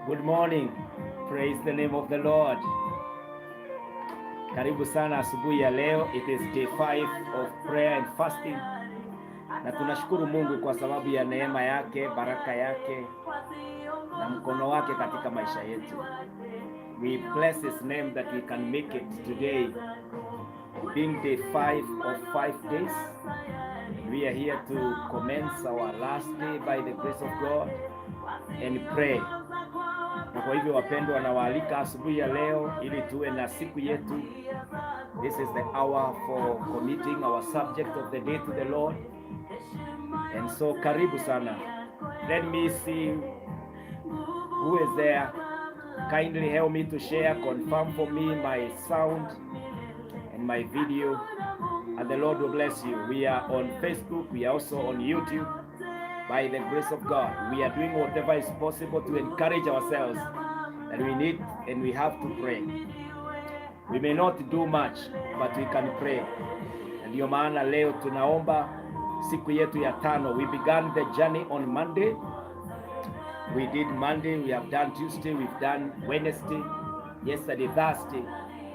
Good morning. Praise the name of the Lord. Karibu sana asubuhi ya leo. It is day 5 of prayer and fasting. Na tunashukuru Mungu kwa sababu ya neema yake, baraka yake na mkono wake katika maisha yetu. We bless his name that we can make it today, being day 5 of 5 days. We are here to commence our last day by the grace of God and pray. Na kwa hivyo wapendwa, nawaalika asubuhi ya leo ili tuwe na siku yetu. This is the hour for committing our subject of the day to the Lord. And so karibu sana. Let me see who is there. Kindly help me to share, confirm for me my sound and my video, and the Lord will bless you. We are on Facebook, we are also on YouTube. By the grace of God, we are doing whatever is possible to encourage ourselves that we need and we have to pray. We may not do much, but we can pray. Na ndio maana leo tunaomba siku yetu ya tano. We began the journey on Monday. We did Monday, we have done Tuesday, we've done Wednesday, yesterday Thursday,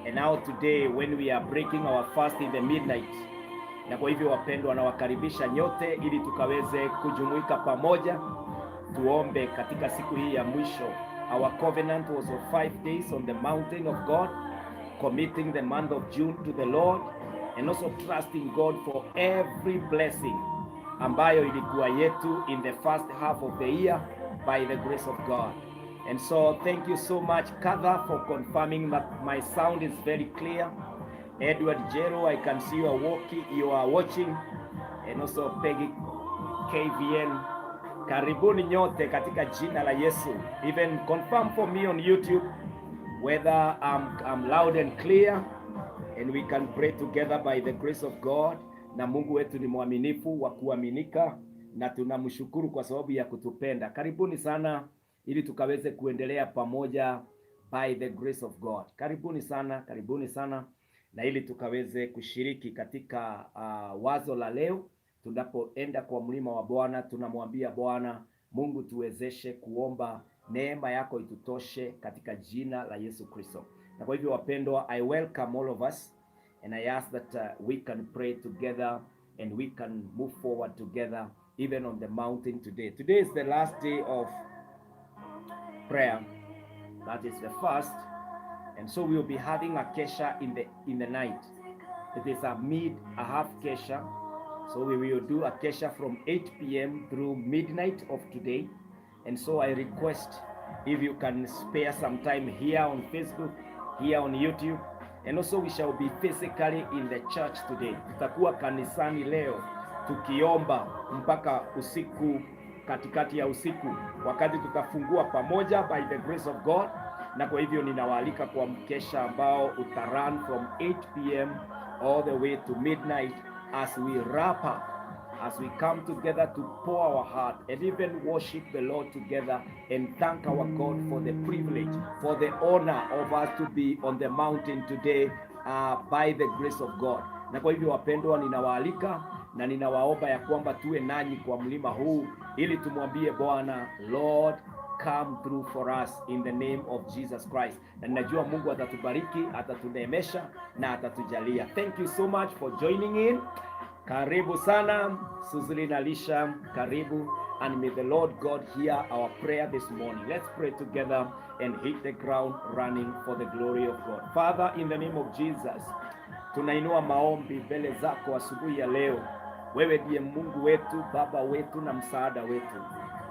and now today when we are breaking our fast in the midnight. Na kwa hivyo wapendwa, nawakaribisha nyote ili tukaweze kujumuika pamoja tuombe katika siku hii ya mwisho. Our covenant was of 5 days on the mountain of God, committing the month of June to the Lord and also trusting God for every blessing ambayo ilikuwa yetu in the first half of the year by the grace of God. And so thank you so much, Katha, for confirming that my sound is very clear. Edward Jero, I can see you are walking, you are watching, and also Peggy KVN. Karibuni nyote katika jina la Yesu. Even confirm for me on YouTube whether I'm loud and clear and we can pray together by the grace of God. Na Mungu wetu ni mwaminifu wa kuaminika na tunamshukuru kwa sababu ya kutupenda. Karibuni sana ili tukaweze kuendelea pamoja by the grace of God. Karibuni sana, karibuni sana na ili tukaweze kushiriki katika wazo la leo. Tunapoenda kwa mlima wa Bwana, tunamwambia Bwana Mungu, tuwezeshe kuomba, neema yako itutoshe katika jina la Yesu Kristo. Na kwa hivyo wapendwa, I welcome all of us and I ask that we can pray together and we can move forward together even on the mountain today. Today is the last day of prayer. That is the first. And so we will be having a kesha in the night. It is a mid, a half kesha. So we will do a kesha from 8 p.m. through midnight of today. And so I request if you can spare some time here on Facebook, here on YouTube, and also we shall be physically in the church today. Tutakuwa kanisani leo tukiomba mpaka usiku, katikati ya usiku, wakati tutafungua pamoja by the grace of God. Na kwa hivyo ninawaalika kwa mkesha ambao utarun from 8 p.m. all the way to midnight as we wrap up, as we come together to pour our heart and even worship the Lord together and thank our God for the privilege, for the honor of us to be on the mountain today by the grace of God. Na kwa hivyo wapendwa, ninawaalika na ninawaomba ya kwamba tuwe nanyi kwa mlima huu ili tumwambie Bwana, "Lord, come through for us in the name of Jesus Christ." Na ninajua Mungu atatubariki, atatuneemesha na atatujalia. Thank you so much for joining in. Karibu sana Suzlin Alisha, karibu, and may the Lord God hear our prayer this morning. Let's pray together and hit the ground running for the glory of God. Father, in the name of Jesus, tunainua maombi mbele zako asubuhi ya leo. Wewe ndiye Mungu wetu, Baba wetu na msaada wetu.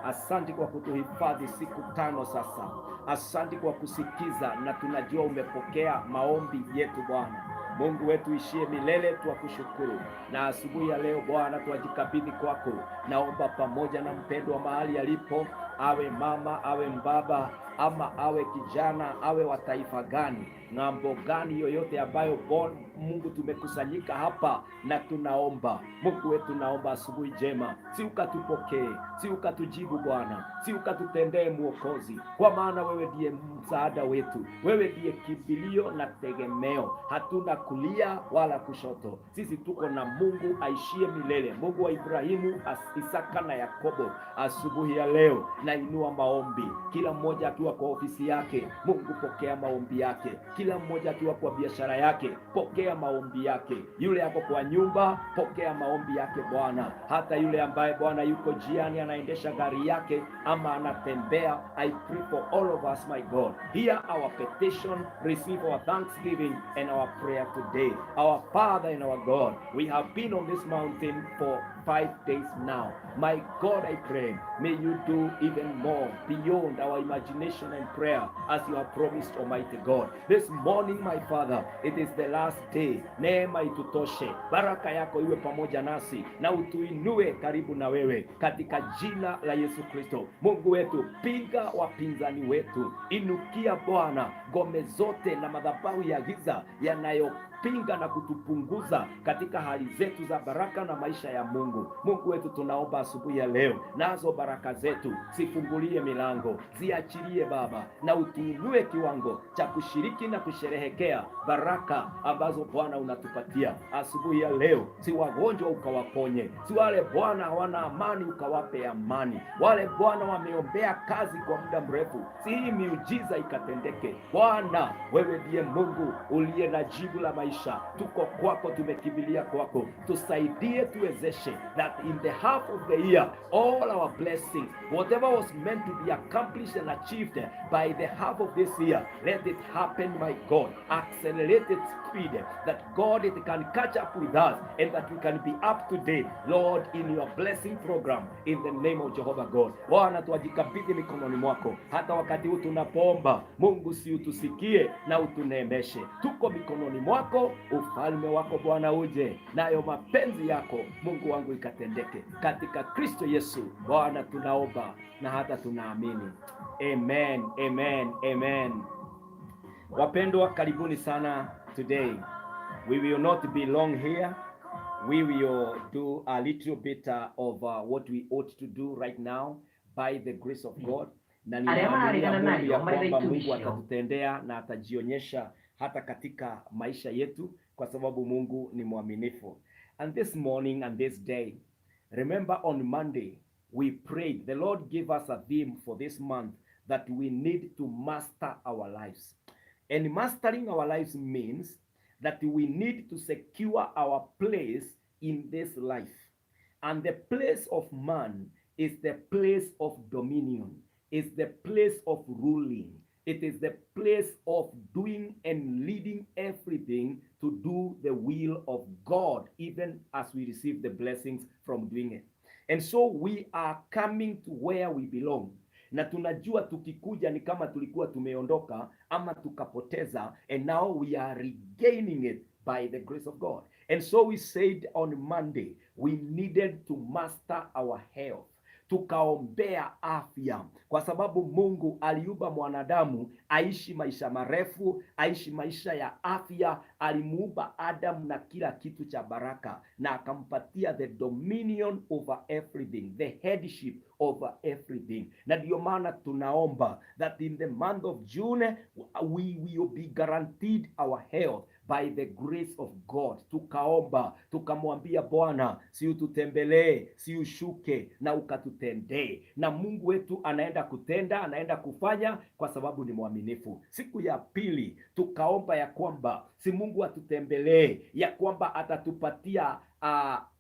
Asante kwa kutuhifadhi siku tano sasa. Asante kwa kusikiza na tunajua umepokea maombi yetu Bwana. Mungu wetu uishie milele, twakushukuru. Na asubuhi ya leo Bwana, twajikabidhi kwako. Naomba pamoja na mpendwa mahali alipo, awe mama, awe mbaba, ama awe kijana, awe wa taifa gani, ng'ambo gani yoyote ambayo bon, Mungu tumekusanyika hapa na tunaomba. Mungu wetu, naomba asubuhi njema, si ukatupokee, si ukatujibu Bwana, si ukatutendee Mwokozi, kwa maana wewe ndiye msaada wetu, wewe ndiye kimbilio na tegemeo. Hatuna kulia wala kushoto, sisi tuko na Mungu aishie milele, Mungu wa Ibrahimu, Isaka na Yakobo. Asubuhi ya leo nainua maombi, kila mmoja akiwa akiwa kwa ofisi yake, Mungu pokea maombi yake. Kila mmoja akiwa kwa biashara yake, pokea maombi yake. Yule ako kwa nyumba, pokea maombi yake Bwana. Hata yule ambaye, Bwana, yuko njiani anaendesha gari yake ama anatembea, I pray for all of us, my God. Hear our petition, receive our thanksgiving and our prayer today. Our Father and our God, we have been on this mountain for 5 days now. My God, I pray, may you do even more beyond our imagination and prayer, as you have promised, Almighty God. This morning, my Father, it is the last day. Neema itutoshe, baraka yako iwe pamoja nasi na utuinue karibu na wewe katika jina la Yesu Kristo. Mungu wetu, pinga wapinzani wetu, inukia Bwana ngome zote na madhabahu ya giza yanayopinga na kutupunguza katika hali zetu za baraka na maisha ya Mungu. Mungu wetu, tunaomba asubuhi ya leo, nazo baraka zetu zifungulie milango, ziachilie Baba, na utuinue kiwango cha kushiriki na kusherehekea baraka ambazo Bwana unatupatia asubuhi ya leo. Si wagonjwa ukawaponye, si wale Bwana hawana amani ukawape amani, wale Bwana wameombea kazi kwa muda mrefu, si hii miujiza ikatendeke. Bwana, wewe ndiye Mungu uliye na jibu la maisha. Tuko kwako, tumekimbilia kwako, tusaidie, tuwezeshe that in the half of the year all our blessings, whatever was meant to be accomplished and achieved by the half of this year, let it happen, my God. Accelerated speed, that God, it can catch up with us and that we can be up to date, Lord, in your blessing program, in the name of Jehovah God. Bwana, twajikabidhi mikononi mwako hata wakati huu tunapoomba. Mungu, si utusikie na utuneemeshe. Tuko mikononi mwako, ufalme wako Bwana uje, nayo mapenzi yako Mungu wangu ikatendeke katika Kristo Yesu. Bwana, tunaomba na hata tunaamini. Amen, amen, amen. Wapendwa, karibuni sana today. We will not be long here. We will do a little bit of what we ought to do right now by the grace of God. Na ninaaminia Mungu ya kwamba Mungu atatutendea na atajionyesha hata katika maisha yetu, kwa sababu Mungu ni mwaminifu. And this morning and this day, remember on Monday we prayed. The Lord gave us a theme for this month that we need to master our lives. And mastering our lives means that we need to secure our place in this life. And the place of man is the place of dominion, is the place of ruling. It is the place of doing and leading everything to do the will of God, even as we receive the blessings from doing it. And so we are coming to where we belong. Na tunajua tukikuja ni kama tulikuwa tumeondoka ama tukapoteza, and now we are regaining it by the grace of God. And so we said on Monday we needed to master our health. Tukaombea afya, kwa sababu Mungu aliumba mwanadamu aishi maisha marefu, aishi maisha ya afya. Alimuumba Adam na kila kitu cha baraka, na akampatia the dominion over everything, the headship over everything. Na ndio maana tunaomba that in the month of June we will be guaranteed our health by the grace of God. Tukaomba, tukamwambia Bwana, si ututembelee, si ushuke na ukatutendee. Na Mungu wetu anaenda kutenda, anaenda kufanya kwa sababu ni mwaminifu. Siku ya pili tukaomba ya kwamba si Mungu atutembelee, ya kwamba atatupatia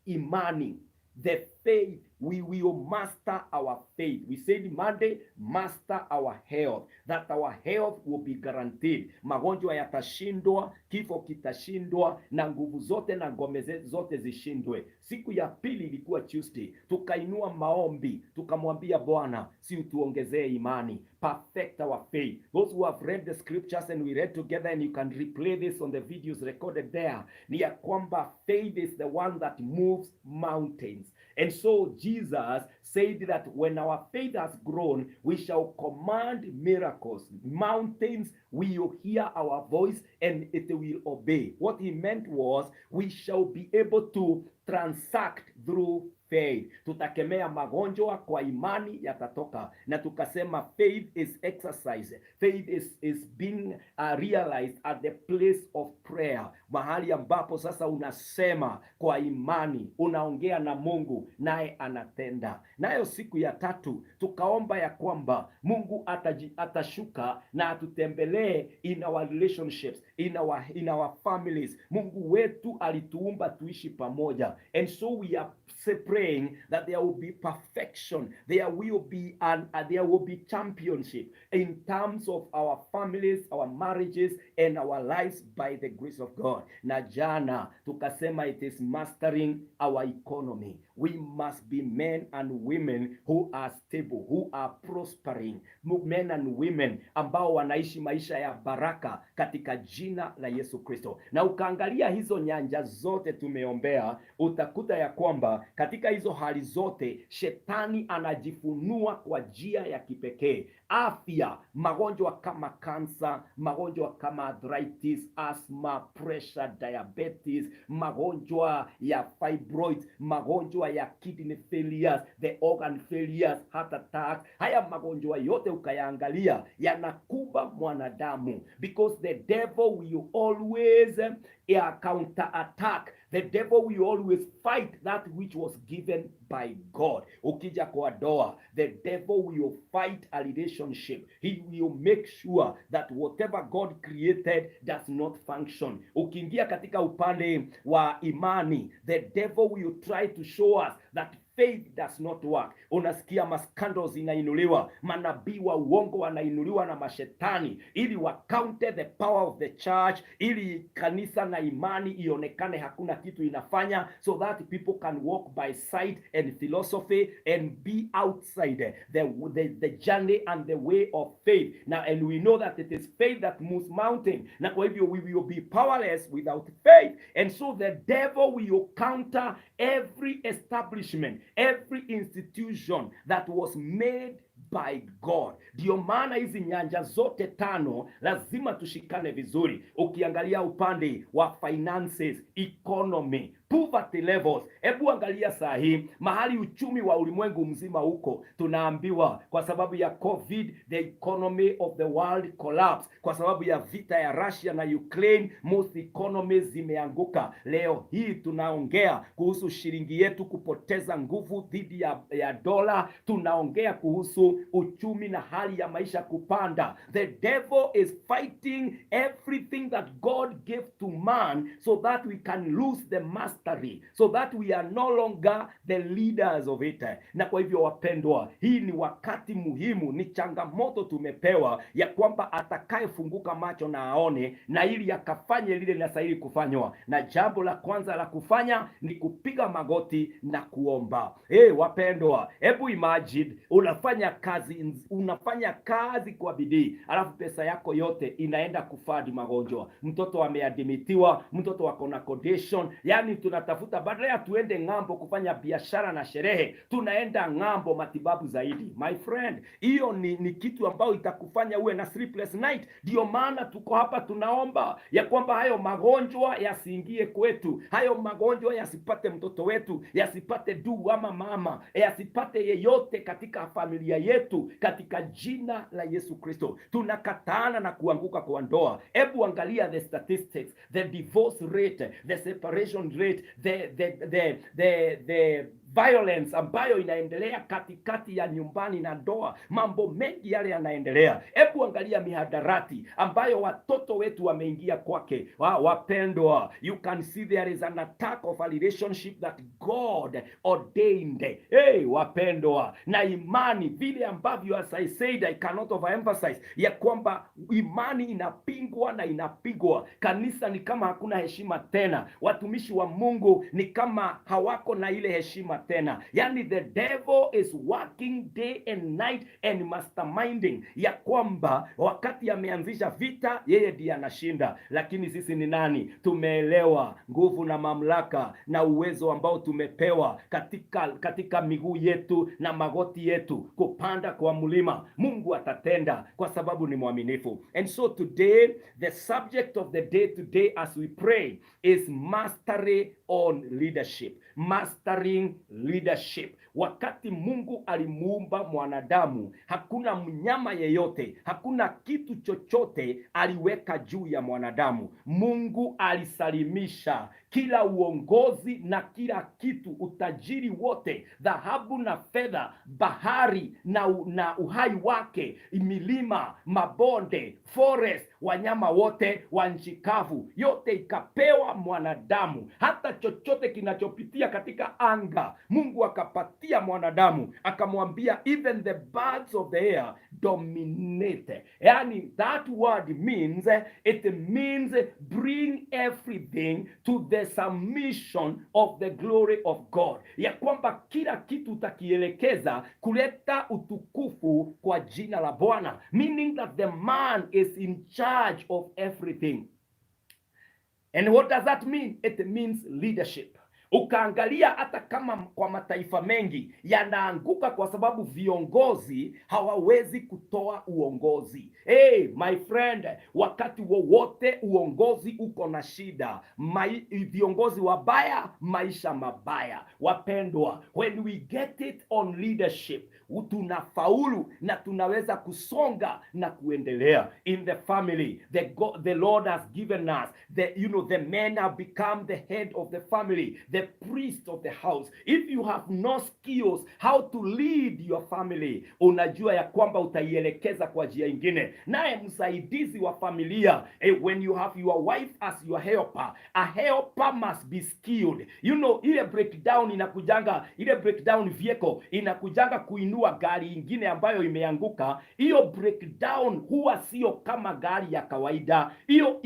imani, the faith. We will master our faith. We said Monday, master our health, that our health will be guaranteed. Magonjwa yatashindwa, kifo kitashindwa, na nguvu zote na ngome zote zishindwe. Siku ya pili ilikuwa Tuesday, tukainua maombi, tukamwambia Bwana, si utuongezee imani, perfect our faith. Those who have read the scriptures and we read together, and you can replay this on the videos recorded there, ni ya kwamba faith is the one that moves mountains. And so Jesus said that when our faith has grown, we shall command miracles. Mountains will hear our voice and it will obey. What he meant was we shall be able to transact through faith. faith. Tutakemea magonjwa kwa imani, yatatoka. Na tukasema faith is exercise. Faith is being realized at the place of prayer, mahali ambapo sasa unasema kwa imani, unaongea na Mungu naye anatenda. Nayo siku ya tatu tukaomba ya kwamba Mungu atashuka na atutembelee in our relationships, in our families. Mungu wetu alituumba tuishi pamoja, and so we are praying that there will be perfection, there will be championship in terms of our families, our marriages and our lives by the grace of God. Na jana tukasema it is mastering our economy. We must be men and women who are stable, who are prospering, men and women ambao wanaishi maisha ya baraka katika jina la Yesu Kristo. Na ukaangalia hizo nyanja zote tumeombea, utakuta ya kwamba katika hizo hali zote shetani anajifunua kwa njia ya kipekee. Afya, magonjwa kama kansa, magonjwa kama arthritis, asthma, pressure, diabetes, magonjwa ya fibroids, magonjwa ya kidney failures, the organ failures, heart attack. Haya magonjwa yote ukayaangalia yanakumba mwanadamu because the devil will always counter attack. The devil will always fight that which was given by God. Ukija kwa ndoa, the devil will fight a relationship. He will make sure that whatever God created does not function. Ukiingia katika upande wa imani, the devil will try to show us that faith does not work. Unasikia mascandals inainuliwa, manabii wa uongo wanainuliwa na mashetani ili wa counter the power of the church, ili kanisa na imani ionekane hakuna kitu inafanya, so that people can walk by sight and philosophy and be outside the journey and the way of faith. Now, and we know that it is faith that moves mountain. Na kwa hivyo we will be powerless without faith. And so the devil will counter every establishment, every institution that was made by God. Ndio maana hizi nyanja zote tano lazima tushikane vizuri. Ukiangalia upande wa finances, economy, poverty levels, hebu angalia saa hii mahali uchumi wa ulimwengu mzima huko, tunaambiwa kwa sababu ya COVID the economy of the world collapsed. Kwa sababu ya vita ya Russia na Ukraine most economies zimeanguka. Leo hii tunaongea kuhusu shilingi yetu kupoteza nguvu dhidi ya dola. Tunaongea kuhusu uchumi na hali ya maisha kupanda. The devil is fighting everything that God gave to man so that we can lose the mastery, so that we are no longer the leaders of it. Na kwa hivyo wapendwa, hii ni wakati muhimu, ni changamoto tumepewa ya kwamba atakayefunguka macho na aone na ili akafanye lile linastahili kufanywa. Na jambo la kwanza la kufanya ni kupiga magoti na kuomba. Hey, wapendwa, hebu imagine unafanya kazi kwa bidii, alafu pesa yako yote inaenda kufund magonjwa. Mtoto ameadmitiwa, mtoto ako na condition, yani tunatafuta badala ya tuende ng'ambo kufanya biashara na sherehe, tunaenda ng'ambo matibabu zaidi. My friend, hiyo ni kitu ambayo itakufanya uwe na sleepless night. Ndio maana tuko hapa tunaomba ya kwamba hayo magonjwa yasiingie kwetu, hayo magonjwa yasipate mtoto wetu, yasipate ndugu ama mama, yasipate yeyote katika familia yetu, katika jina la Yesu Kristo. Tunakataana na kuanguka kwa ndoa. Hebu angalia the statistics, the divorce rate, the separation rate, the violence ambayo inaendelea katikati ya nyumbani na ndoa, mambo mengi yale yanaendelea. Hebu angalia mihadarati ambayo watoto wetu wameingia kwake. Wapendwa, you can see there is an attack of a relationship that God ordained. Hey, wapendwa, na imani vile ambavyo, as I said, I cannot overemphasize ya kwamba imani inapingwa na inapigwa. Kanisa ni kama hakuna heshima tena, watumishi wa Mungu ni kama hawako na ile heshima tena. Yani the devil is working day and night and masterminding ya kwamba wakati ameanzisha vita, yeye ndiye anashinda. Lakini sisi ni nani? Tumeelewa nguvu na mamlaka na uwezo ambao tumepewa katika miguu yetu na magoti yetu kupanda kwa mlima. Mungu atatenda kwa sababu ni mwaminifu. And so today the subject of the day today as we pray is mastery. On leadership, mastering leadership. Wakati Mungu alimuumba mwanadamu, hakuna mnyama yeyote, hakuna kitu chochote aliweka juu ya mwanadamu. Mungu alisalimisha kila uongozi na kila kitu, utajiri wote, dhahabu na fedha, bahari na uhai wake, milima, mabonde, forest, wanyama wote wa nchi kavu, yote ikapewa mwanadamu. Hata chochote kinachopitia katika anga, Mungu akapatia mwanadamu, akamwambia, "Even the birds of the air dominate." Yani, that word means, it means bring everything to the submission of the glory of God, ya kwamba kila kitu utakielekeza kuleta utukufu kwa jina la Bwana, meaning that the man is in charge of everything. And what does that mean? It means leadership. Ukaangalia hata kama kwa mataifa mengi yanaanguka kwa sababu viongozi hawawezi kutoa uongozi. Hey, my friend, wakati wowote uongozi uko na shida, viongozi wabaya, maisha mabaya. Wapendwa, when we get it on leadership, tunafaulu na tunaweza kusonga na kuendelea. In the family, the Lord has given us the you know the men have become the head of the family, the priest of the house. If you have no skills how to lead your family, unajua ya kwamba utaielekeza kwa njia ingine. Naye msaidizi wa familia, when you have your wife as your helper, a helper must be skilled. Ile breakdown inakujanga, ile breakdown vehicle inakujanga kuinua gari ingine ambayo imeanguka. Hiyo breakdown huwa sio kama gari ya kawaida, hiyo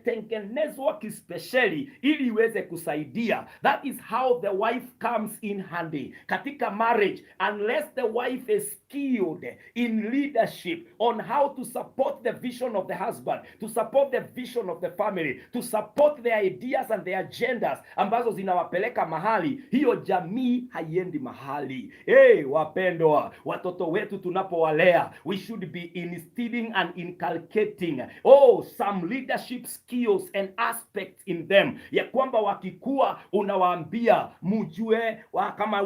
imetengenezwa kispesheli ili iweze kusaidia. That is how the wife comes in handy katika marriage. Unless the wife is skilled in leadership on how to support the vision of the husband, to support the vision of the family, to support their ideas and their agendas ambazo zinawapeleka mahali, hiyo jamii haiendi mahali. Hey, wapendwa, watoto wetu tunapowalea, we should be instilling and inculcating, oh, some leadership skills and aspects in them, ya kwamba wakikua unawaambia mujue kama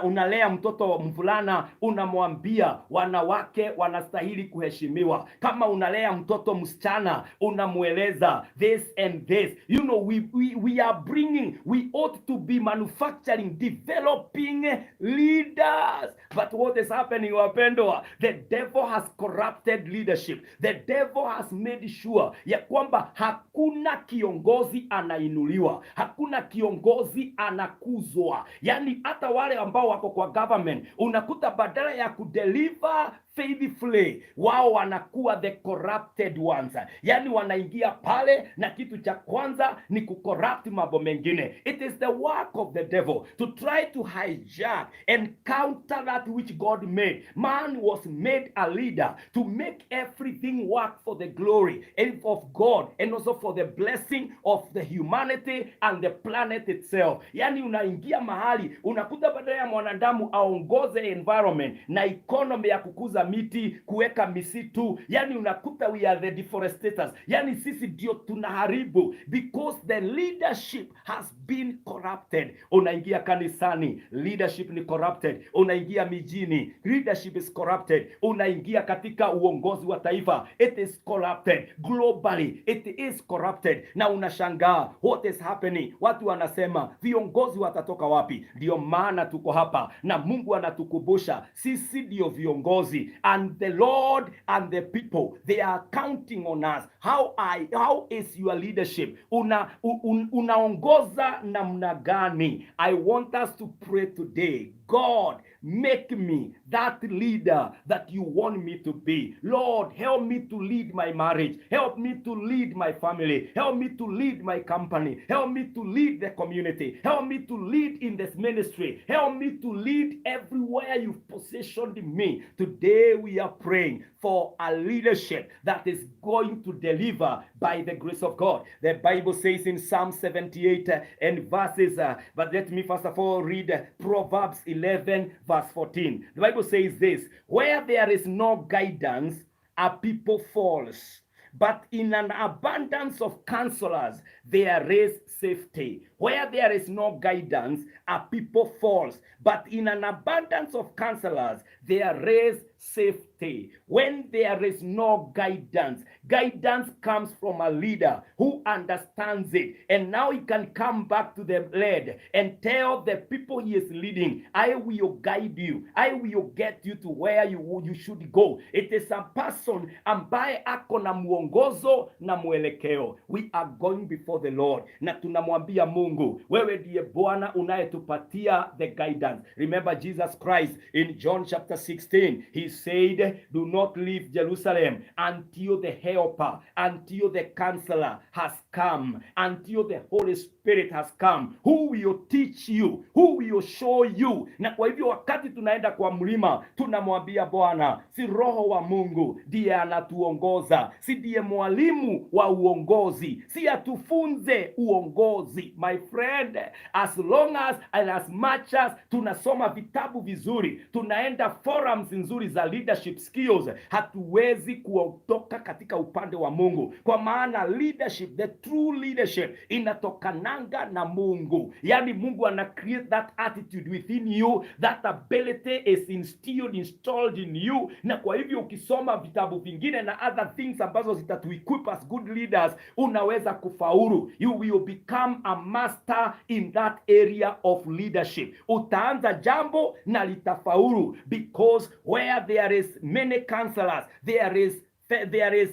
unalea mtoto mvulana, unamwambia wanawake wanastahili kuheshimiwa. Kama unalea mtoto msichana, unamweleza this and this. We are bringing, we ought to be manufacturing, developing leaders. But what is happening, wapendwa? The devil has corrupted leadership. The devil has made sure ya kwamba hakuna kiongozi anainuliwa, hakuna kiongozi anakuzwa. Yani hata wale ambao wako kwa government, unakuta badala ya kudeliver faithfully, wao wanakuwa the corrupted ones. Yani wanaingia pale na kitu cha kwanza ni kucorrupt mambo mengine. It is the work of the devil to try to hijack and counter that which God made. Man was made a leader to make everything work for the glory and of God and also for the blessing of the humanity and the planet itself. Yani unaingia mahali unakuta badala ya mwanadamu aongoze environment na economy ya kukuza miti, kuweka misitu, yani unakuta we are the deforestators, yani sisi ndio tunaharibu because the leadership has been corrupted. Unaingia kanisani, leadership ni corrupted. Unaingia mijini, leadership is corrupted. Unaingia katika uongozi wa taifa, it is corrupted. Globally it is corrupted, na unashangaa what is happening. Watu wanasema, "Viongozi watatoka wapi?" Ndio maana tuko hapa na Mungu anatukumbusha sisi ndio viongozi, and the Lord and the people, they are counting on us. How is your leadership? Unaongoza namna gani? I want us to pray today. God, make me that leader that you want me to be. Lord, help me to lead my marriage. Help me to lead my family. Help me to lead my company. Help me to lead the community. Help me to lead in this ministry. Help me to lead everywhere you've positioned me. Today we are praying for a leadership that is going to deliver by the grace of God. The Bible says in Psalm 78 and verses, but let me first of all read Proverbs 11, verse 14. The Bible says this: "Where there is no guidance, a people falls. But in an abundance of counselors there is safety. Where there is no guidance, a people falls. But in an abundance of counselors there is safety. When there is no guidance, guidance comes from a leader who understands it. And now he can come back to the led and tell the people he is leading, "I will guide you. I will get you to where you should go." It is a person ambaye ako na mwongozo na mwelekeo. We are going before the Lord na tunamwambia Mungu, "Wewe ndiye Bwana unayetupatia the guidance." Remember Jesus Christ in John chapter 16, he said, "Do not leave Jerusalem until the Helper, until the Counselor has come, until the Holy Spirit has come, who will teach you, who will show you." Na kwa hivyo wakati tunaenda kwa mlima, tunamwambia Bwana, si Roho wa Mungu ndiye anatuongoza, si ndiye mwalimu wa uongozi, si atufunze uongozi? My friend, as long as and as much as tunasoma vitabu vizuri, tunaenda forums nzuri za leadership skills, hatuwezi kutoka katika upande wa Mungu, kwa maana leadership, the true leadership inatokananga na Mungu. Yani Mungu ana create that attitude within you, that ability is instilled, installed in you. Na kwa hivyo ukisoma vitabu vingine na other things ambazo zitatuequip as good leaders, unaweza kufaulu. You will become a master in that area of leadership. Utaanza jambo na litafaulu, because where there is many counselors, there is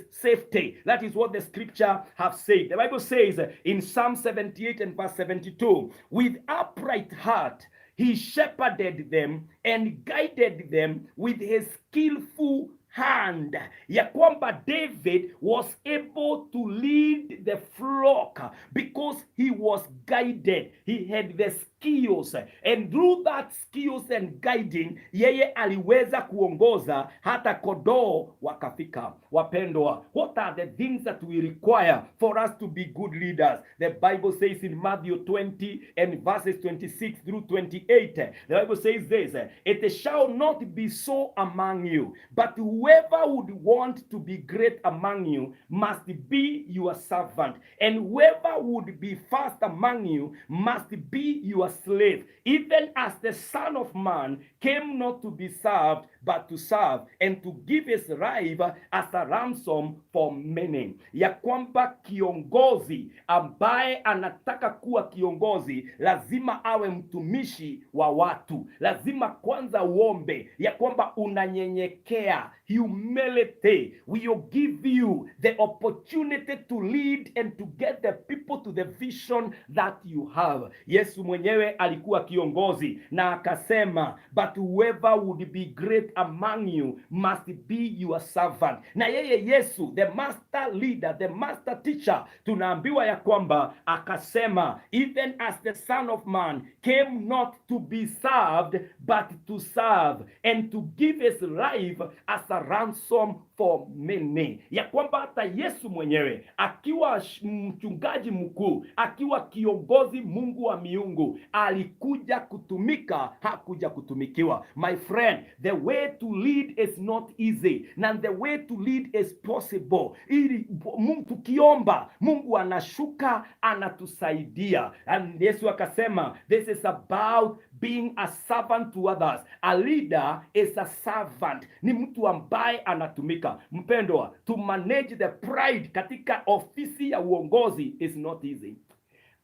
safety. That is what the scripture have said. The Bible says in Psalm 78 and verse 72, "With upright heart he shepherded them and guided them with his skillful hand." Ya kwamba David was able to lead the flock because he was guided. He had the skills, and through that skills and guiding, yeye aliweza kuongoza hata kondoo wakafika. Wapendwa, what are the things that we require for us to be good leaders? The Bible says in Matthew 20 and verses 26 through 28, the Bible says this: "It shall not be so among you, but whoever would want to be great among you must be your servant, and whoever would be first among you must be your slave, even as the Son of Man came not to be served, but to serve and to give his life as a ransom for many." Ya kwamba kiongozi ambaye anataka kuwa kiongozi lazima awe mtumishi wa watu. Lazima kwanza uombe ya kwamba unanyenyekea. Humility will give you the opportunity to lead and to get the people to the vision that you have. Yesu mwenyewe alikuwa kiongozi na akasema, "But whoever would be great among you must be your servant." Na yeye Yesu, the master leader, the master teacher, tunaambiwa ya kwamba akasema, "Even as the Son of Man came not to be served, but to serve and to give his life as a ransom for many." Ya kwamba hata Yesu mwenyewe akiwa mchungaji mkuu, akiwa kiongozi, Mungu wa miungu, alikuja kutumika, hakuja kutumikiwa. My friend, the way to lead is not easy, na the way to lead is possible. Ili Mungu tukiomba, Mungu anashuka anatusaidia. And Yesu akasema, this is about being a servant to others. A leader is a servant, ni mtu ambaye anatumika. Mpendwa, to manage the pride katika ofisi ya uongozi is not easy.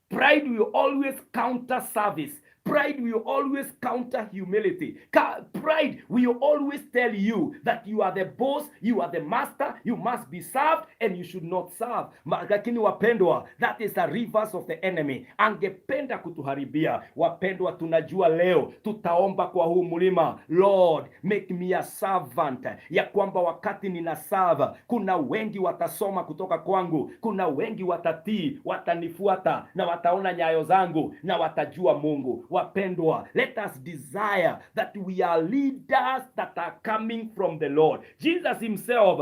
Pride will always counter service. Pride will always counter humility. Pride will always tell you that you are the boss, you are the master, you must be served and you should not serve. Lakini wapendwa, that is a reverse of the enemy. Angependa kutuharibia. Wapendwa, tunajua leo tutaomba kwa huu mlima, "Lord, make me a servant," ya kwamba wakati nina serve, kuna wengi watasoma kutoka kwangu, kuna wengi watatii, watanifuata na wataona nyayo zangu na watajua Mungu. Wapendwa, let us desire that we are leaders that are coming from the Lord. Jesus himself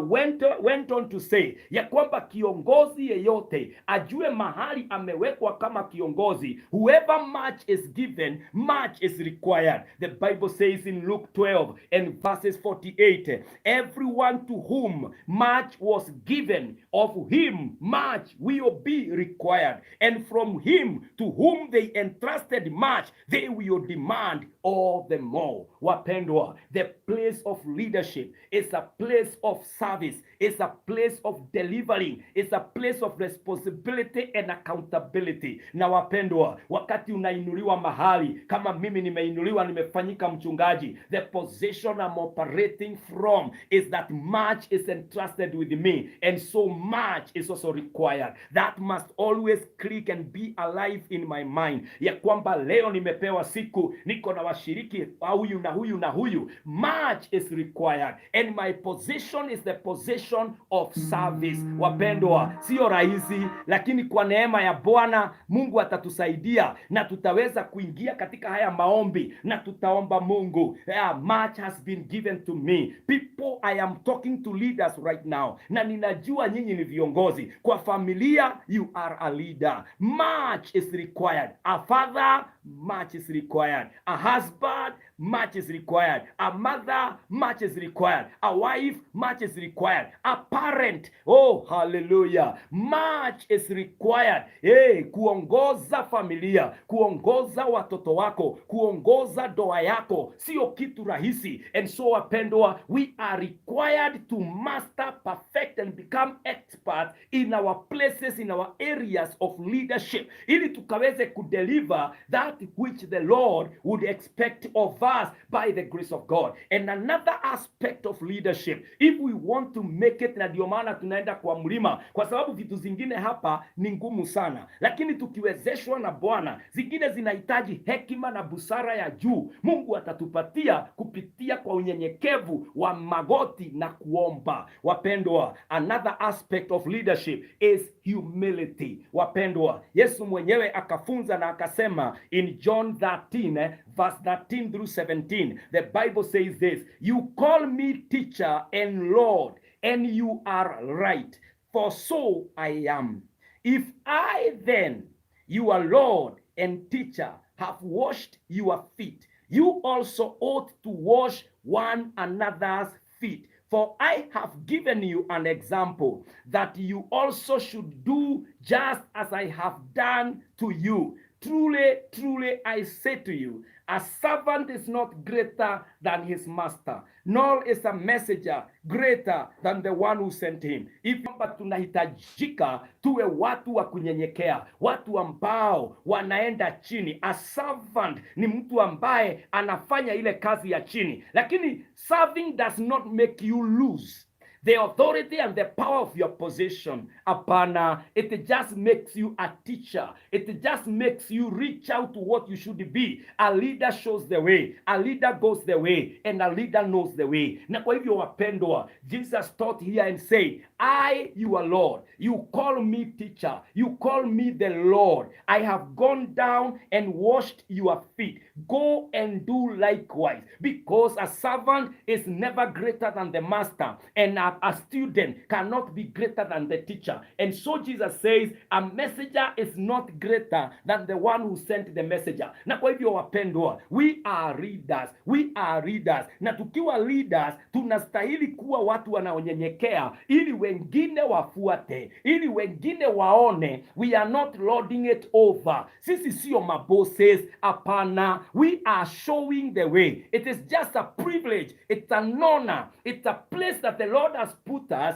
went on to say ya kwamba kiongozi yeyote ajue mahali amewekwa kama kiongozi. Whoever much is given, much is required. The Bible says in Luke 12 and verses 48, "Everyone to whom much was given, of him much will be required. And from him to whom they entrusted much, they will demand all the more." Wapendwa, the place of leadership is a place of service, it's a place of delivering, it's a place of responsibility and accountability. Na wapendwa, wakati unainuliwa mahali kama mimi nimeinuliwa, nimefanyika mchungaji, the position I'm operating from is that much is entrusted with me and so much is also required. That must always click and be alive in my mind, ya kwamba leo nimepewa siku, niko na washiriki huyu na huyu na huyu. Much is required and my position is the position of service. Wapendwa, sio rahisi, lakini kwa neema ya Bwana Mungu atatusaidia na tutaweza kuingia katika haya maombi na tutaomba Mungu. Yeah, much has been given to me. People, I am talking to leaders right now, na ninajua nyinyi ni viongozi kwa familia. You are a leader. Much is required. A father, much is required. A husband, much is required. A mother, much is required. A wife, much is required. A parent, oh hallelujah, much is required. Hey, kuongoza familia, kuongoza watoto wako, kuongoza ndoa yako sio kitu rahisi. And so wapendwa, we are required to master, perfect and become expert in our places, in our areas of leadership, ili tukaweze kudeliver that which the Lord would expect of us by the grace of God. And another aspect of leadership, if we want to make it, na ndio maana tunaenda kwa mlima, kwa sababu vitu zingine hapa ni ngumu sana, lakini tukiwezeshwa na Bwana, zingine zinahitaji hekima na busara ya juu. Mungu atatupatia kupitia kwa unyenyekevu wa magoti na kuomba. Wapendwa, another aspect of leadership is humility. Wapendwa, Yesu mwenyewe akafunza na akasema in John 13 verse 13 through 17, the Bible says this: "You call me teacher and Lord, and you are right, for so I am. If I then, your Lord and teacher, have washed your feet, you also ought to wash one another's feet. For I have given you an example that you also should do just as I have done to you. Truly, truly, I say to you, a servant is not greater than his master, nor is a messenger greater than the one who sent him." Hivi kwamba tunahitajika tuwe watu wa kunyenyekea, watu ambao wanaenda chini. A servant ni mtu ambaye anafanya ile kazi ya chini, lakini serving does not make you lose the authority and the power of your position. Hapana, it just makes you a teacher. It just makes you reach out to what you should be. A leader shows the way, a leader goes the way, and a leader knows the way. Na kwa hivyo wapendwa, Jesus taught here and said, "I, your Lord, you call me teacher, you call me the Lord. I have gone down and washed your feet. Go and do likewise," because a servant is never greater than the master, and a student cannot be greater than the teacher. And so Jesus says, a messenger is not greater than the one who sent the messenger. Na kwa hivyo wapendwa, we are leaders, we are leaders. Na tukiwa leaders, tunastahili kuwa watu wanaonyenyekea ili wengine wafuate, ili wengine waone we are not lording it over. Sisi sio mabosses, hapana. We are showing the way. It is just a privilege, it's an honor, it's a place that the Lord has put us.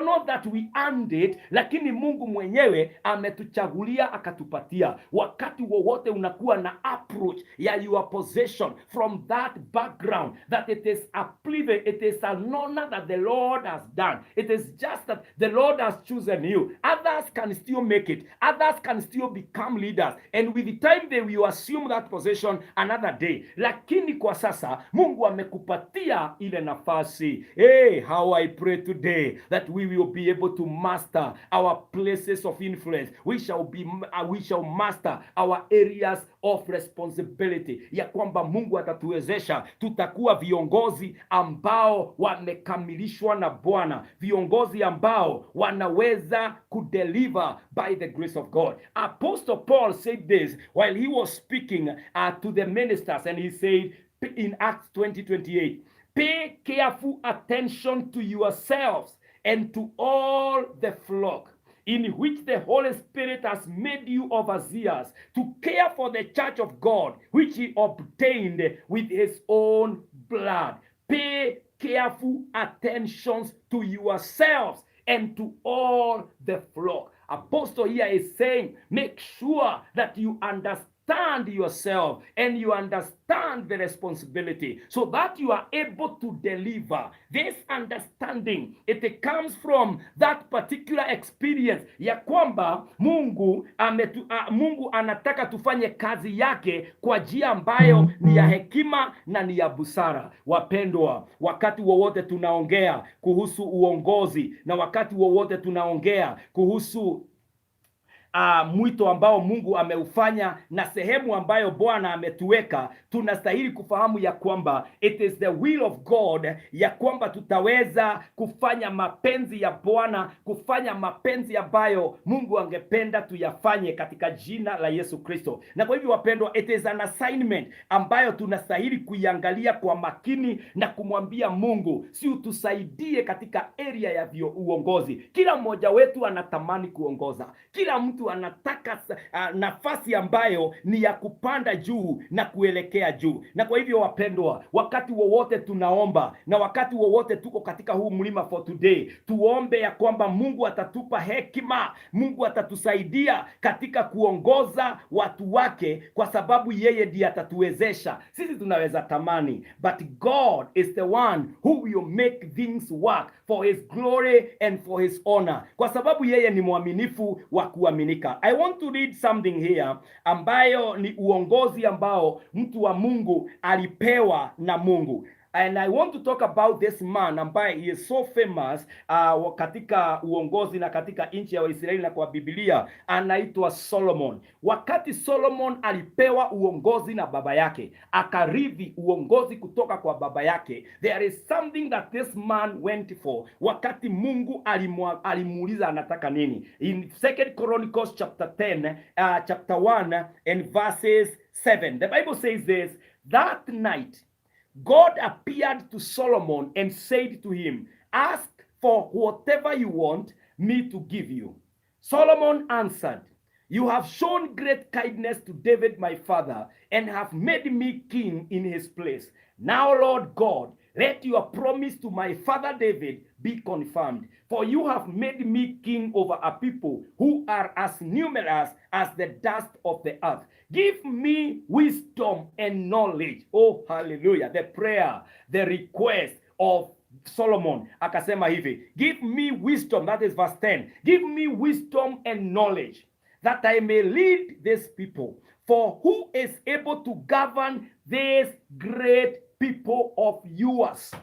Not that we earned it, lakini Mungu mwenyewe ametuchagulia akatupatia. Wakati wowote unakuwa na approach ya your possession from that background, that it is a privilege, it is an honor that the Lord has done. It is just that the Lord has chosen you. Others can still make it. Others can still become leaders. And with the time they will assume that position another day. Lakini kwa sasa Mungu amekupatia ile nafasi. Hey, how I pray today that we will be able to master our places of influence. We shall master our areas of responsibility, ya kwamba Mungu atatuwezesha, tutakuwa viongozi ambao wamekamilishwa na Bwana, viongozi ambao wanaweza kudeliver by the grace of God. Apostle Paul said this while he was speaking to the ministers, and he said in Acts 20:28, "Pay careful attention to yourselves and to all the flock in which the Holy Spirit has made you overseers to care for the church of God, which he obtained with his own blood." Pay careful attentions to yourselves and to all the flock. Apostle here is saying, make sure that you understand yourself and you understand the responsibility so that you are able to deliver. This understanding, it comes from that particular experience ya kwamba Mungu anataka tufanye kazi yake kwa njia ambayo ni ya hekima na ni ya busara. Wapendwa, wakati wowote tunaongea kuhusu uongozi na wakati wowote tunaongea kuhusu mwito ambao Mungu ameufanya na sehemu ambayo Bwana ametuweka, tunastahili kufahamu ya kwamba it is the will of God, ya kwamba tutaweza kufanya mapenzi ya Bwana, kufanya mapenzi ambayo Mungu angependa tuyafanye katika jina la Yesu Kristo. Na kwa hivyo wapendwa, it is an assignment ambayo tunastahili kuiangalia kwa makini na kumwambia Mungu, si utusaidie katika area ya uongozi. Kila mmoja wetu anatamani kuongoza, kila mtu anataka nafasi ambayo ni ya kupanda juu na kuelekea juu. Na kwa hivyo wapendwa, wakati wowote tunaomba na wakati wowote tuko katika huu mlima for today, tuombe ya kwamba Mungu atatupa hekima, Mungu atatusaidia katika kuongoza watu wake, kwa sababu yeye ndiye atatuwezesha. Sisi tunaweza tamani, but God is the one who will make things work for his glory and for his honor, kwa sababu yeye ni mwaminifu wa kuaminika. I want to read something here ambayo ni uongozi ambao mtu wa Mungu alipewa na Mungu. And I want to talk about this man ambaye he is so famous katika uongozi na katika nchi ya Waisraeli na kwa Biblia, anaitwa Solomon. Wakati Solomon alipewa uongozi na baba yake, akarithi uongozi kutoka kwa baba yake, there is something that this man went for. Wakati Mungu alimuuliza anataka nini. In Second Chronicles chapter 10, chapter 1 and verses 7. The Bible says this, "That night God appeared to Solomon and said to him, 'Ask for whatever you want me to give you.' Solomon answered, 'You have shown great kindness to David my father and have made me king in his place. Now, Lord God, let your promise to my father David be confirmed. For you have made me king over a people who are as numerous as the dust of the earth. Give me wisdom and knowledge.'" Oh, hallelujah. The prayer, the request of Solomon akasema hivi, "Give me wisdom," that is verse 10. "Give me wisdom and knowledge that I may lead this people. For who is able to govern this great people of yours?"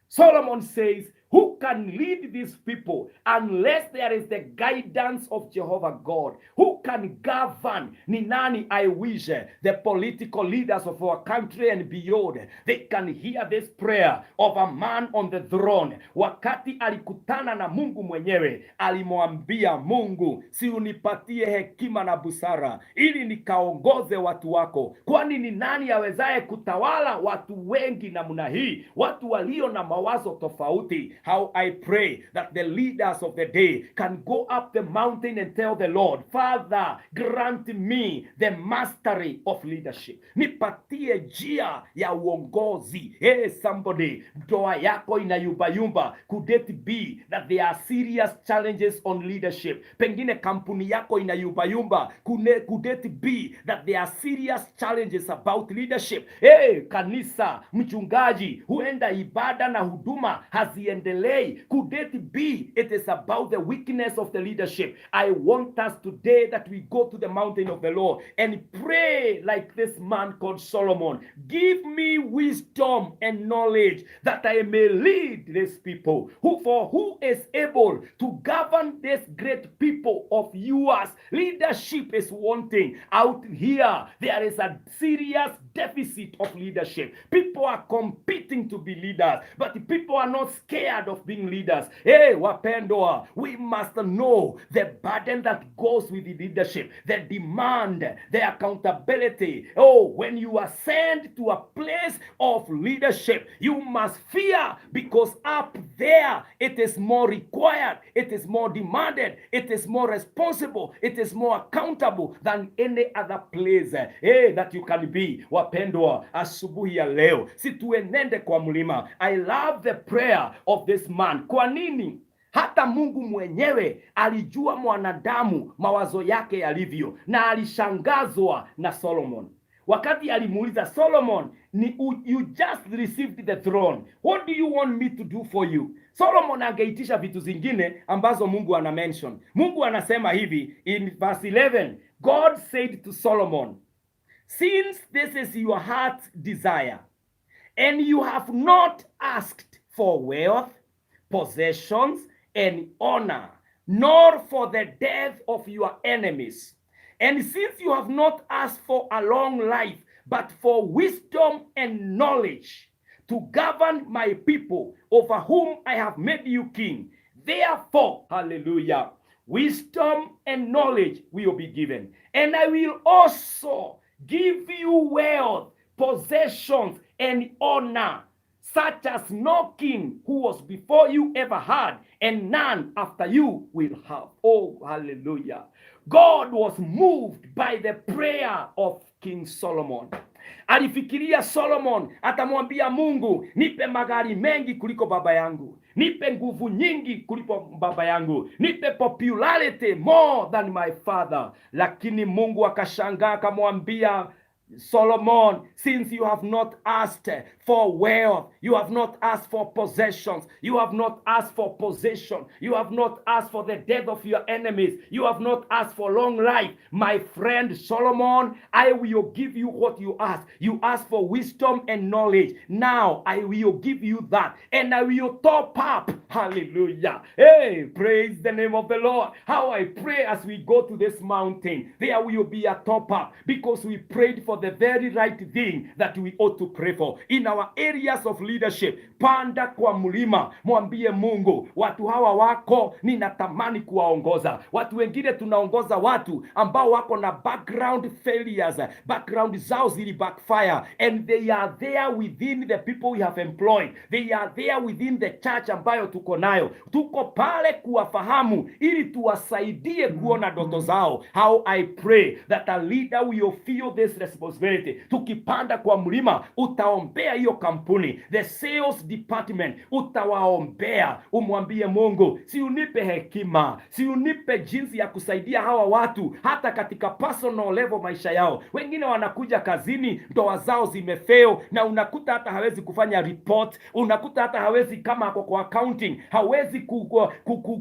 Solomon says, "Who can lead these people unless there is the guidance of Jehovah God? Who can govern?" Ni nani? I wish the political leaders of our country and beyond, they can hear this prayer of a man on the throne. Wakati alikutana na Mungu mwenyewe, alimwambia Mungu, si unipatie hekima na busara ili nikaongoze watu wako, kwani ni nani awezaye kutawala watu wengi namna hii, watu walio na mawazo tofauti? How I pray that the leaders of the day can go up the mountain and tell the Lord, "Father, grant me the mastery of leadership. Nipatie njia ya uongozi." Hey, somebody, ndoa yako inayumbayumba. Could it be that there are serious challenges on leadership? Pengine kampuni yako inayumbayumba. Could it be that there are serious challenges about leadership? Hey, kanisa, mchungaji, huenda ibada na huduma haziendelei. delay? Could it be it is about the weakness of the leadership? I want us today that we go to the mountain of the Lord and pray like this man called Solomon. Give me wisdom and knowledge that I may lead this people. Who for who is able to govern this great people of yours? Leadership is wanting. Out here, there is a serious deficit of leadership. People are competing to be leaders, but the people are not scared of being leaders. Hey, wapendwa, we must know the burden that goes with the leadership, the demand, the accountability. Oh, when you are sent to a place of leadership, you must fear, because up there it is more required, it is more demanded, it is more responsible, it is more accountable than any other place, hey, that you can be. Wapendwa, asubuhi ya leo si tuenende kwa mlima. I love the prayer of this man. Kwa nini? Hata Mungu mwenyewe alijua mwanadamu mawazo yake yalivyo, na alishangazwa na Solomon wakati alimuuliza Solomon, ni you just received the throne, what do you want me to do for you? Solomon angeitisha vitu zingine ambazo Mungu ana mention. Mungu anasema hivi in verse 11, God said to Solomon, "Since this is your heart's desire and you have not asked for wealth, possessions and honor, nor for the death of your enemies, and since you have not asked for a long life, but for wisdom and knowledge to govern my people over whom I have made you king, therefore," hallelujah, "wisdom and knowledge will be given. And I will also give you wealth, possessions, and honor, such as no king who was before you ever had, and none after you will have." Oh, hallelujah. God was moved by the prayer of King Solomon. Alifikiria Solomon atamwambia Mungu, "Nipe magari mengi kuliko baba yangu, nipe nguvu nyingi kuliko baba yangu, nipe popularity more than my father." Lakini Mungu akashangaa akamwambia, "Solomon, since you have not asked for wealth, you have not asked for possessions, you have not asked for position, you have not asked for the death of your enemies, you have not asked for long life. My friend Solomon, I will give you what you ask. You ask for wisdom and knowledge. Now I will give you that, and I will top up." Hallelujah. Hey, praise the name of the Lord. How I pray, as we go to this mountain, there will be a top up because we prayed for the very right thing that we ought to pray for. In our areas of leadership, panda kwa mlima, mwambie Mungu, "Watu hawa wako, ninatamani kuwaongoza." Watu wengine tunaongoza watu ambao wako na background failures, background zao zili backfire, and they are there within the people we have employed, they are there within the church ambayo tuko nayo. Tuko pale kuwafahamu ili tuwasaidie kuona ndoto zao. How I pray that a leader will feel this responsibility. Tukipanda kwa mlima, utaombea hiyo kampuni, the sales department, utawaombea, umwambie Mungu, "Si unipe hekima, si unipe jinsi ya kusaidia hawa watu hata katika personal level maisha yao." Wengine wanakuja kazini, ndoa zao zimefail, na unakuta hata hawezi kufanya report, unakuta hata hawezi, kama ako kwa accounting, hawezi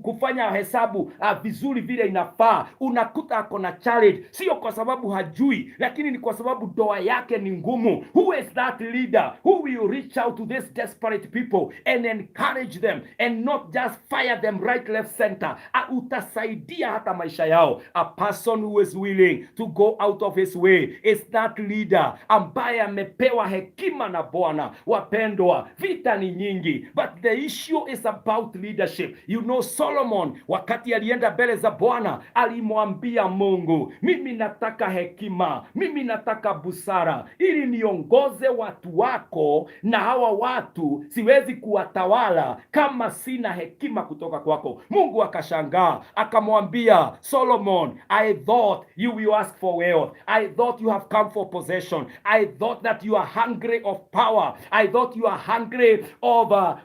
kufanya hesabu vizuri vile inafaa. Unakuta ako na challenge, sio kwa sababu hajui, lakini ni kwa sababu ndoa yake ni ngumu. Who is that leader who will reach out to these desperate people and encourage them and not just fire them right, left, center? Utasaidia hata maisha yao. A person who is willing to go out of his way is that leader ambaye amepewa hekima na Bwana. Wapendwa, vita ni nyingi, but the issue is about leadership. Solomon wakati alienda mbele za Bwana alimwambia Mungu, "Mimi nataka hekima, mimi nataka busara ili niongoze watu wako, na hawa watu siwezi kuwatawala kama sina hekima kutoka kwako." Mungu akashangaa akamwambia, "Solomon, I thought you will ask for wealth. I thought you have come for possession. I thought that you are hungry of power. I thought you are hungry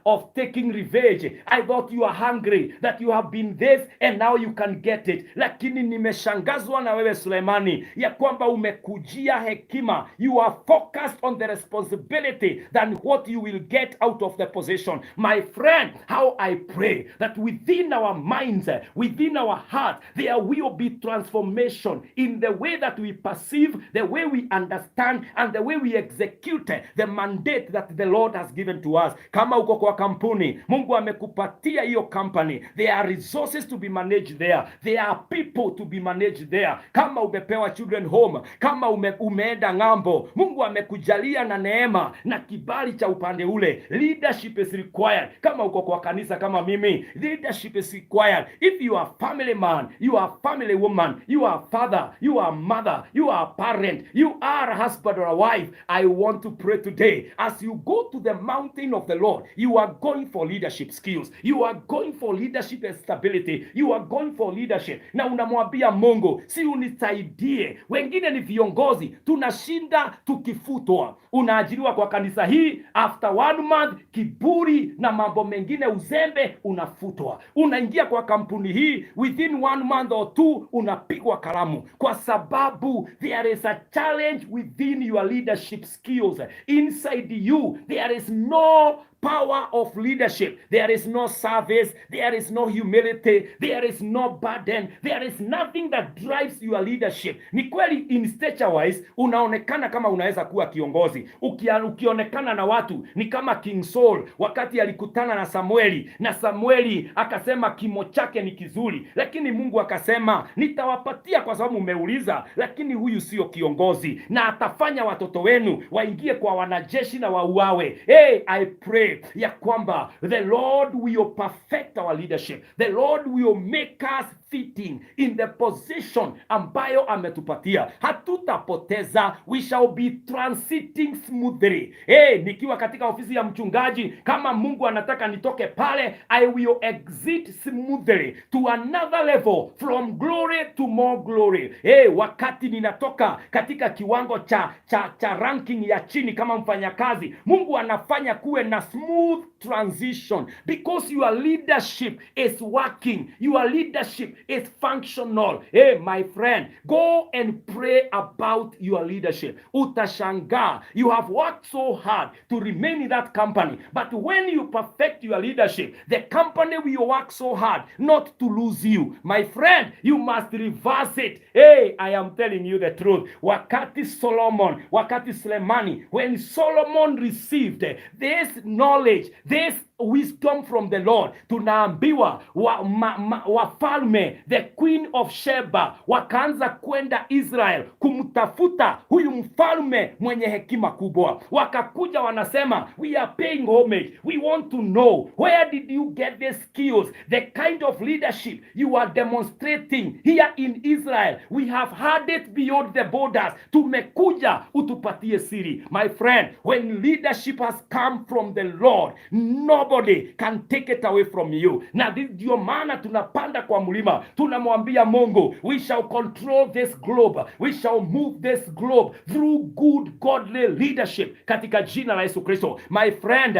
of taking revenge. I thought you are hungry that you have been this and now you can get it. Lakini nimeshangazwa na wewe Sulemani ya kwamba umekujia hekima. You are focused on the responsibility than what you will get out of it." out of the position. My friend, how I pray that within our minds, within our heart, there will be transformation in the way that we perceive, the way we understand, and the way we execute the mandate that the Lord has given to us. Kama uko kwa kampuni, Mungu amekupatia hiyo company, there are resources to be managed there, there are people to be managed there. Kama umepewa children home, kama umeenda ng'ambo, Mungu amekujalia na neema na kibali cha upande ule, leadership is required. Kama uko kwa kanisa kama mimi, leadership is required. If you are family man, you are family woman, you are father, you are mother, you are parent, you are a husband or a wife, I want to pray today, as you go to the mountain of the Lord, you are going for leadership skills, you are going for leadership and stability, you are going for leadership. Na unamwambia Mungu, si unisaidie. Wengine ni viongozi, tunashinda tukifutwa. Unaajiriwa kwa kanisa hii, after one month, kiburi na mambo mengine, uzembe, unafutwa. Unaingia kwa kampuni hii, within one month or two, unapigwa kalamu, kwa sababu there is a challenge within your leadership skills. Inside you there is no power of leadership. There is no service, there is no humility, there is no burden, there is nothing that drives your leadership. Ni kweli in stature wise unaonekana kama unaweza kuwa kiongozi. Ukionekana na watu ni kama King Saul wakati alikutana na Samueli, na Samueli akasema kimo chake ni kizuri, lakini Mungu akasema, "Nitawapatia kwa sababu umeuliza, lakini huyu sio kiongozi na atafanya watoto wenu waingie kwa wanajeshi na wauawe." Hey, I pray ya kwamba the Lord will perfect our leadership. The Lord will make us fitting in the position ambayo ametupatia. Hatutapoteza, we shall be transiting smoothly. Hey, nikiwa katika ofisi ya mchungaji, kama Mungu anataka nitoke pale, I will exit smoothly to another level, from glory to more glory. Hey, wakati ninatoka katika kiwango cha ranking ya chini kama mfanyakazi, Mungu anafanya kuwe na smooth transition because your leadership is working, your leadership is functional. Hey, my friend, go and pray about your leadership. Utashangaa, you have worked so hard to remain in that company, but when you perfect your leadership, the company will work so hard not to lose you. My friend, you must reverse it. Hey, I am telling you the truth. Wakati Solomon, wakati Sulemani, when Solomon received this knowledge, this wisdom from the Lord, tunaambiwa wafalme, the Queen of Sheba, wakaanza kwenda Israel kumtafuta huyu mfalme mwenye hekima kubwa. Wakakuja wanasema, "We are paying homage. We want to know, where did you get the skills, the kind of leadership you are demonstrating here in Israel? We have heard it beyond the borders. Tumekuja utupatie siri." My friend, when leadership has come from the Lord, nobody can take it away from you. Na ndio maana tunapanda kwa mlima, tunamwambia Mungu, we shall control this globe, we shall move this globe through good godly leadership katika jina la Yesu Kristo. My friend,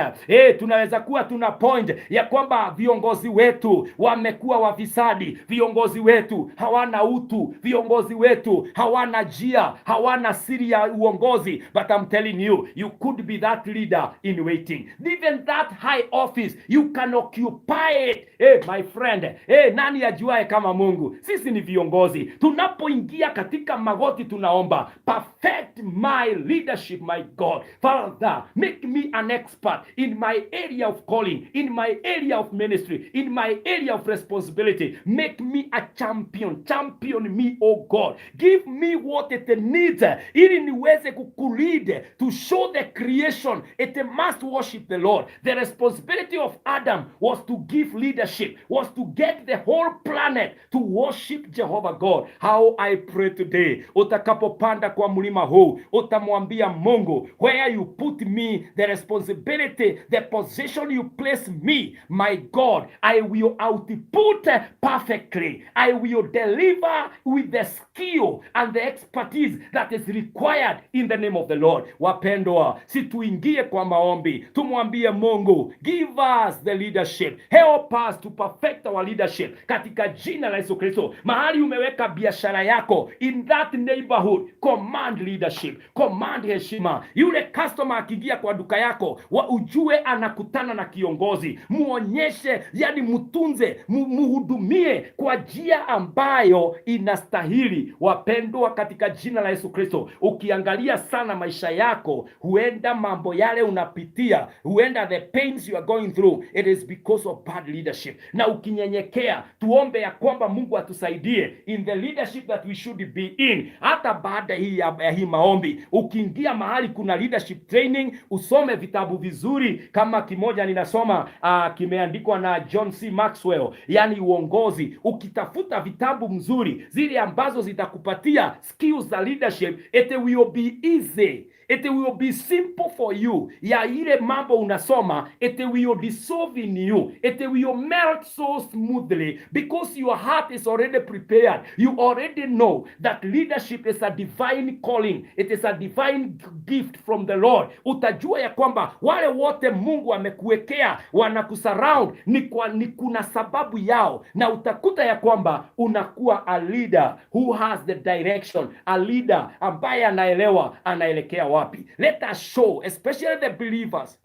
tunaweza kuwa tuna point ya kwamba viongozi wetu wamekuwa wafisadi, viongozi wetu hawana utu, viongozi wetu hawana njia, hawana siri ya uongozi, but I'm telling you, you could be that leader in waiting. Even that high office, you can occupy it. Hey, my friend, hey, nani ajuae kama Mungu? Sisi ni viongozi. Tunapoingia katika magoti tunaomba, "Perfect my leadership, my God. Father, make me an expert in my area of calling, in my area of ministry, in my area of responsibility. Make me a champion. Champion me, oh God. Give me what it needs ili niweze kukulead to show the creation it must worship the Lord." The responsibility of Adam was to give leadership, was to get the whole planet to worship Jehovah God. How I pray today, utakapopanda kwa mlima huu, utamwambia Mungu, where you put me, the responsibility, the position you place me, my God, I will output perfectly. I will deliver with the skill and the expertise that is required in the name of the Lord. Wapendwa, si tuingie kwa maombi, tumwambie Mungu, give Give us the leadership, help us to perfect our leadership katika jina la Yesu Kristo. Mahali umeweka biashara yako, in that neighborhood, command leadership, command heshima. Yule customer akiingia kwa duka yako wa ujue anakutana na kiongozi, muonyeshe, yani mtunze, muhudumie kwa njia ambayo inastahili. Wapendwa, katika jina la Yesu Kristo, ukiangalia sana maisha yako, huenda mambo yale unapitia, huenda the pains you are going through, it is because of bad leadership. Na ukinyenyekea, tuombe ya kwamba Mungu atusaidie in the leadership that we should be in. Hata baada hii ya hii maombi, ukiingia mahali kuna leadership training, usome vitabu vizuri, kama kimoja ninasoma kimeandikwa na John C. Maxwell, yani uongozi. Ukitafuta vitabu mzuri zile ambazo zitakupatia skills za leadership, it will be easy, it will be simple for you. Ya ile mambo unasoma, it will dissolve in you, it will melt so smoothly because your heart is already prepared. You already know that leadership is a divine calling, it is a divine gift from the Lord. Utajua ya kwamba wale wote Mungu amekuwekea wanakusurround ni kuna sababu yao, na utakuta ya kwamba unakuwa a leader who has the direction, a leader ambaye anaelewa anaelekea wapi. Let us show, especially the believers,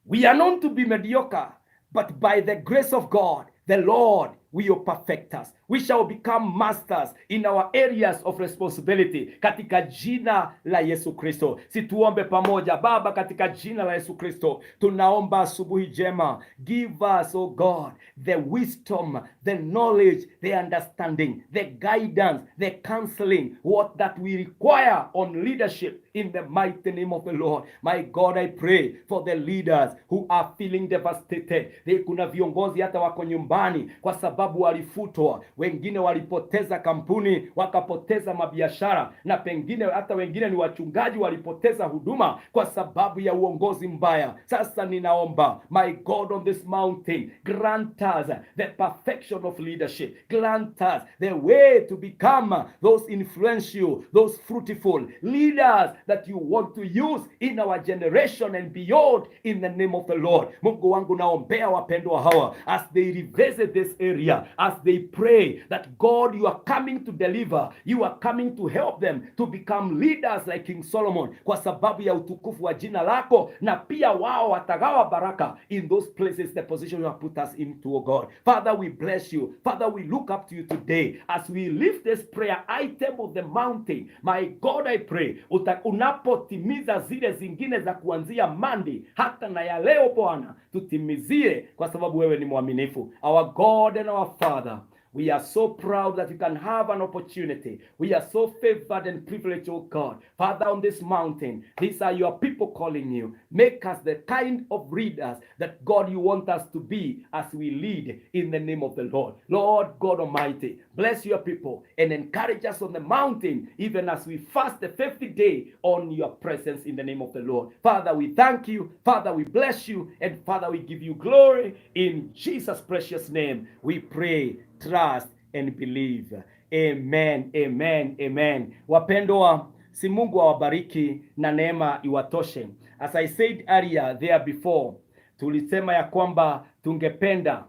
we are known to be mediocre, but by the grace of God, the Lord will perfect us. We shall become masters in our areas of responsibility katika jina la Yesu Kristo. Si tuombe pamoja. Baba, katika jina la Yesu Kristo tunaomba asubuhi njema. Give us, oh God, the wisdom, the knowledge, the understanding, the guidance, the counseling, what that we require on leadership in the mighty name of the Lord. My God, I pray for the leaders who are feeling devastated. Kuna viongozi hata wako nyumbani kwa sababu walifutwa, wengine walipoteza kampuni, wakapoteza mabiashara, na pengine hata wengine ni wachungaji walipoteza huduma kwa sababu ya uongozi mbaya. Sasa ninaomba, my God, on this mountain, grant us the perfection of leadership, grant us the way to become those influential, those fruitful leaders that you want to use in our generation and beyond, in the name of the Lord. Mungu wangu, naombea wapendwa hawa as they revisit this area, as they pray that God, you are coming to deliver, you are coming to help them to become leaders like King Solomon, kwa sababu ya utukufu wa jina lako, na pia wao watagawa baraka in those places, the position you have put us into, oh God. Father, we bless you. Father, we look up to you today as we lift this prayer item of the mountain. My God, I pray unapotimiza zile zingine za kuanzia Monday hata na ya leo, Bwana, tutimizie kwa sababu wewe ni mwaminifu. Our God and our Father, we are so proud that we can have an opportunity. We are so favored and privileged, oh God. Father, on this mountain, these are your people calling you. Make us the kind of leaders that God, you want us to be as we lead in the name of the Lord. Lord God Almighty, bless your people and encourage us on the mountain, even as we fast the 50 day on your presence in the name of the Lord. Father, we thank you. Father, we bless you. And Father, we give you glory. In Jesus' precious name, we pray, trust and believe. Amen, amen, amen. Wapendwa, si Mungu awabariki na neema iwatoshe. As I said earlier there before, tulisema ya kwamba tungependa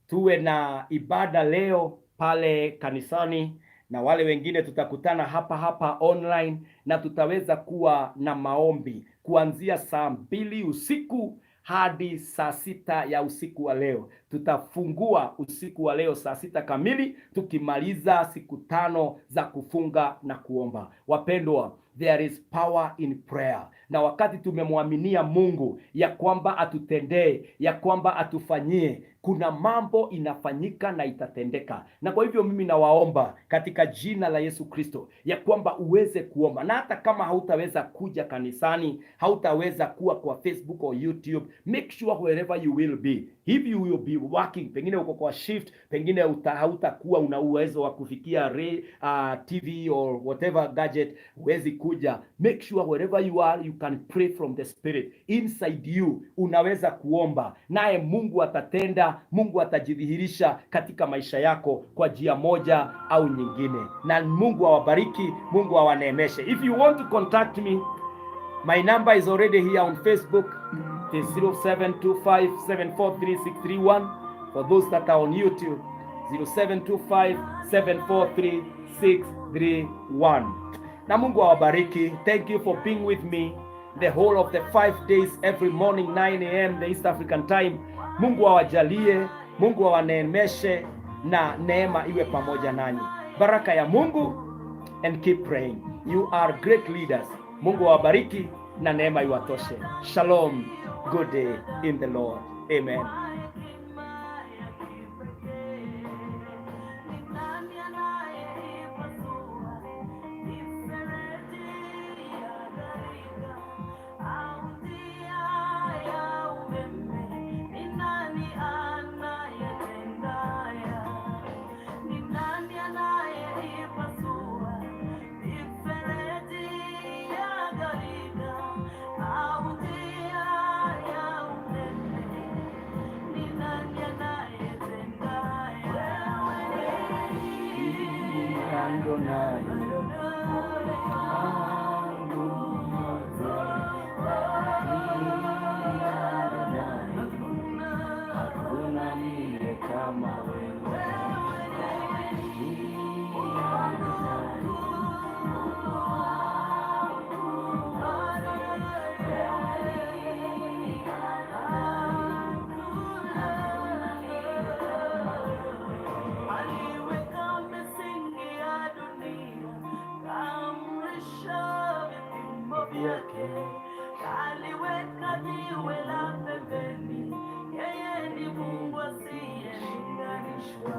tuwe na ibada leo pale kanisani na wale wengine tutakutana hapa hapa online na tutaweza kuwa na maombi kuanzia saa 2 usiku hadi saa 6 ya usiku wa leo. Tutafungua usiku wa leo saa 6 kamili, tukimaliza siku 5 za kufunga na kuomba. Wapendwa, there is power in prayer. Na wakati tumemwaminia Mungu ya kwamba atutendee, ya kwamba atufanyie, kuna mambo inafanyika na itatendeka. Na kwa hivyo mimi nawaomba katika jina la Yesu Kristo ya kwamba uweze kuomba, na hata kama hautaweza kuja kanisani, hautaweza kuwa kwa Facebook or YouTube, make sure wherever you will be, if you will be working, pengine uko kwa shift, pengine hautakuwa una uwezo wa kufikia TV or whatever gadget, huwezi kuja, make sure wherever you are, you can pray from the spirit inside you. Unaweza kuomba naye Mungu atatenda, Mungu atajidhihirisha katika maisha yako kwa njia moja au nyingine. Na Mungu awabariki, Mungu awaneemeshe. If you want to contact me, My number is already here on Facebook. It is 0725743631. For those that are on YouTube, 0725743631. Na Mungu awabariki. Thank you for being with me the whole of the 5 days, every morning 9 a.m. the East African time. Mungu awajalie, Mungu awaneemeshe na neema iwe pamoja nanyi. Baraka ya Mungu and keep praying. You are great leaders. Mungu awabariki na neema iwatoshe. Shalom. Good day in the Lord. Amen. Hekima ya kipekee. Ni nani anayeipasua mifereji ya gharika au njia ya umeme? Ni nani anayetenda haya? Ni nani anayeipasua mifereji ya gharika au njia ya umeme? Ni nani anayetenda haya? Adonai. Adonai. Hakuna aliye kama wewe. Adonai. Aliweka misingi ya dunia, kaamrisha vipimo vyake, kaliweka jiwe la pembeni. Yeye ni Mungu asiyelinganishwa.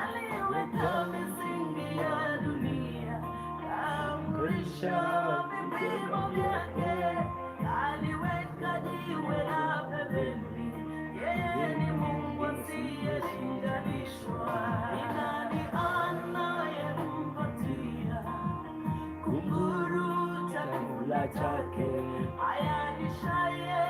Aliweka misingi ya dunia, kaamrisha vipimo vyake, kaliweka jiwe la pembeni. Yeye ni Mungu asiyelinganishwa. Ni nani anayempatia kunguru chakula chake, ayalishaye